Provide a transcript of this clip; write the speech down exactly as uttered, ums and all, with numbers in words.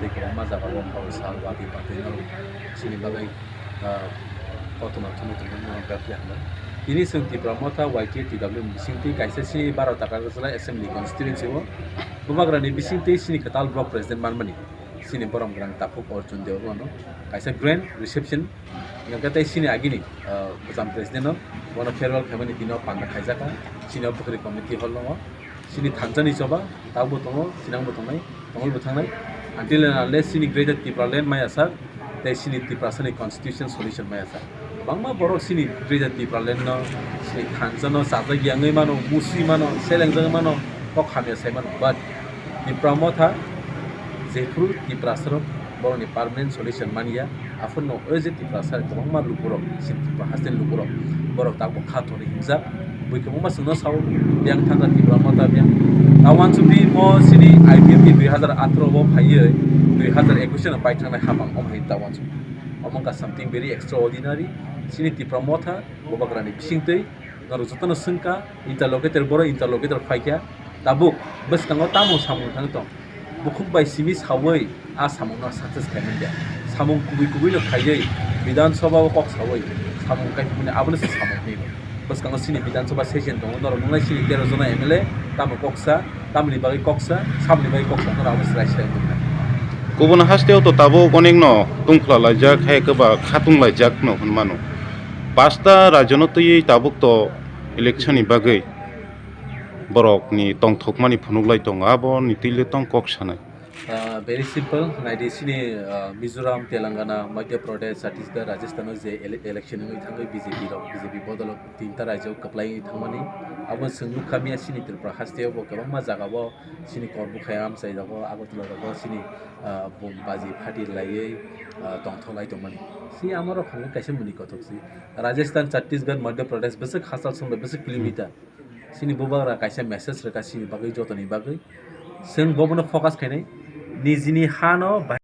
Tei kwbangma jagao kok sal watwi patwi no chini bagwi, ah, kothoma thumwi tongmani no bebak ya hwnwi. Tini chwng Tipra Motha Y T A T W ni bisingtwi kaisa chini baro Takarjala Assembly Constituency o Bubagrani bisingtwi chini kwtal Block President manmani chini borom gwnang Takhuk Arjun Debbarmano kaisa grand reception, hwnkhe tei chini agini, ah, bwcham President no bono farewell khaimani tino panda khaijakha chini o Pukhri Community Hall o. Chini thansa ni choba tabukbo tongo, sinangbo tongnai, tongwibo thangnai. Until and unless chini Greater Tipraland maya sak, tei chini Tiprasani constitution solution maya sak. Kwbangma borok chini Greater Tipraland no, chini thansa no chajak yangwi mano, musui mano, selengjak mano, kok hamya sai mano. But Tipra Motha jephuru Tiprasarok borokni permanent solution manya, aphuru no o je Tiprasa kwbangma lukurok, chini Tipra hasteni lukurok, borok tabuk kha thori himjak. Bui kwbangma chwngno sao, biyang thangkha Tipra Motha biyang. Ta uansukdi mo chini I P F T dui hazar atharo bo phaiwi dui hazar ekwis no pai thangnai habang omo hai ta uansuk. Omo wngkha something very extraordinary. Chini Tipra Motha Bubagrani bisingtwi norok jotono swngkha, interlocutor, borok interlocutor phaikha. Tabuk bwskango tamo samung thang tong? Bukhuk bai simi saui a samungno success khaimani de. Samung kubui kubui no khaiwi Bidhan Sabha o kok saui samung kaiphimani abono se samung hinwi. Bwskango chini Bidhan Sabha session tongo, norok nungnai chini tero jona M L A, tamo koksa, tamoni bagwi koksa, saboni bagwi koksa, norok abono se raisa wngkha. Kubun hasteo to tabuk onekno tungphla laijak, hai kwba khatung laijak no hwnmano. Pasta rajyono twiwi tabuk to election ni bagwi borokni tongthokmani phunuklai tongo, aboni twile tong kok sanai. Ah, very simple, naidi chini, ah, Mizoram, Telangana, Madhya Pradesh, Chhattisgarh, Rajasthan o je ele-, election wngwi thangwi B J P rok, B J P bodol o tinta rajyo kwplai wngwi thangmani. Abo chwng nukha miya chini Tripura hasteo bo kwbangma jaga o chini Kok Bwkhaya amchai rogo, Agartala rogo chini, ah, bom baji phati laiwi, ah, tongthok lai tongmani. Si amorok hwnwi kaisa muni kothok si. Rajasthan, Chhattisgarh, Madhya Pradesh bwswk hachal song bai bwswk kilometer. Chini Bubagra kaisa message rwkha chini bagwi, jotoni bagwi. Chwng bobono focus khainai, nijini hano bai